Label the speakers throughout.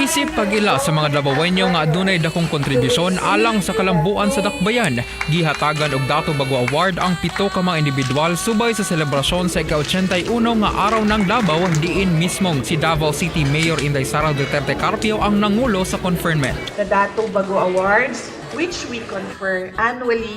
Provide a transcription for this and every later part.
Speaker 1: Isip pag-ila sa mga Dabawenyo nga adunay dakong kontribusyon alang sa kalambuan sa Dakbayan, gihatagan og Datu Bago Award ang pito ka mga individual subay sa selebrasyon sa ika-81 nga Araw ng Davao, diin mismong si Davao City Mayor Inday Sara Duterte Carpio ang nangulo sa conferment.
Speaker 2: The Datu Bago Awards, which we confer annually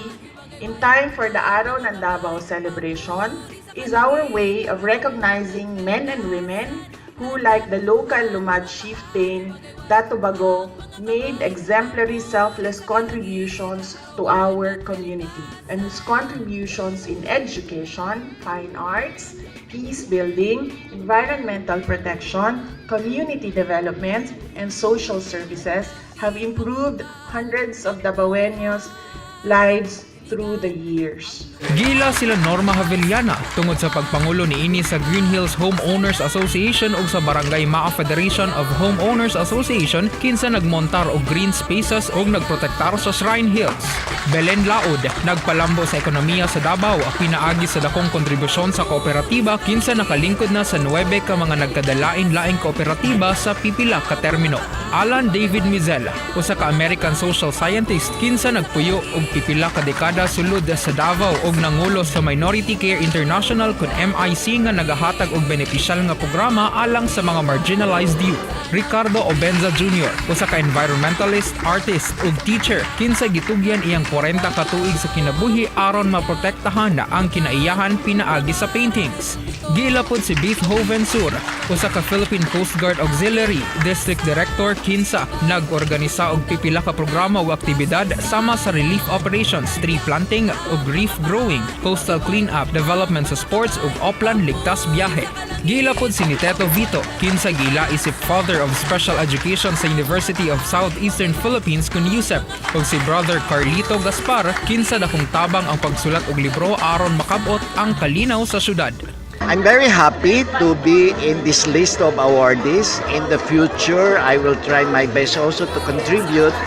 Speaker 2: in time for the Araw ng Davao celebration, is our way of recognizing men and women who, like the local Lumad chieftain, Datu Bago, made exemplary selfless contributions to our community and whose contributions in education, fine arts, peace building, environmental protection, community development, and social services have improved hundreds of Dabaweños' lives through the years.
Speaker 1: Giila sila Norma Javellana tungod sa pagpangulo niini sa Green Hills Homeowners Association ug sa Barangay Maa Federation of Homeowners Association, kinsa nagmontar og green spaces ug nagprotektar sa Shrine Hills. Belen Laud, nagpalambo sa ekonomiya sa Davao pinaagi sa dakong kontribusyon sa kooperatiba, kinsa nakalingkod na sa 9 ka mga nagkadalain-laing kooperatiba sa pipila ka termino. Alan David Mizell, usa ka American social scientist kinsa nagpuyo og pipila ka dekada sulod sa Davao og nangulo sa Minority Care International kon MIC, nga nagahatag og benepisyal nga programa alang sa mga marginalized youth. Ricardo Obenza Jr., usa ka environmentalist, artist ug teacher kinsa gitugyan iyang 40 ka tuig sa kinabuhi aron maprotektahan ang kinaiyahan pinaagi sa paintings. Giila pod si Beethoven Sur, usa ka Philippine Coast Guard Auxiliary District Director kinsa nag-organisa og pipila ka programa ug aktibidad sama sa relief operations, tree planting ug reef growing, coastal clean-up, development sa sports ug Oplan Ligtas Biyahe. Giila pod si Niteto Vito, kinsa giila isip Father of Special Education sa University of Southeastern Philippines kun USEP, ug si Brother Carlito Gaspar, kinsa dakong tabang ang pagsulat og libro aron makabot ang kalinaw sa syudad.
Speaker 3: I'm very happy to be in this list of awardees. In the future, I will try my best also to contribute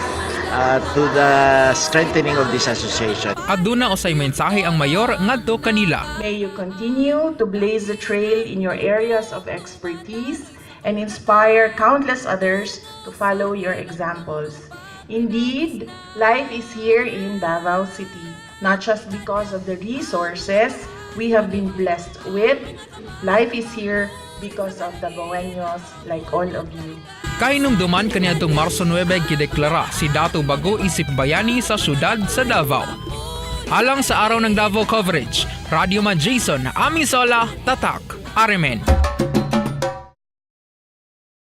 Speaker 3: to the strengthening of this association.
Speaker 1: Aduna usay mensahe ang mayor ngadto kanila.
Speaker 2: May you continue to blaze the trail in your areas of expertise and inspire countless others to follow your examples. Indeed, life is here in Davao City, not just because of the resources we have been blessed with. Life is here because of the Davaoeños like all of you.
Speaker 1: Kahinumduman kaniadtong Marso 9, gideklara si Datu Bago isip bayani sa syudad sa Davao. Alang sa Araw ng Davao coverage, Radyoman Jason Amisola, Tatak, Aremen.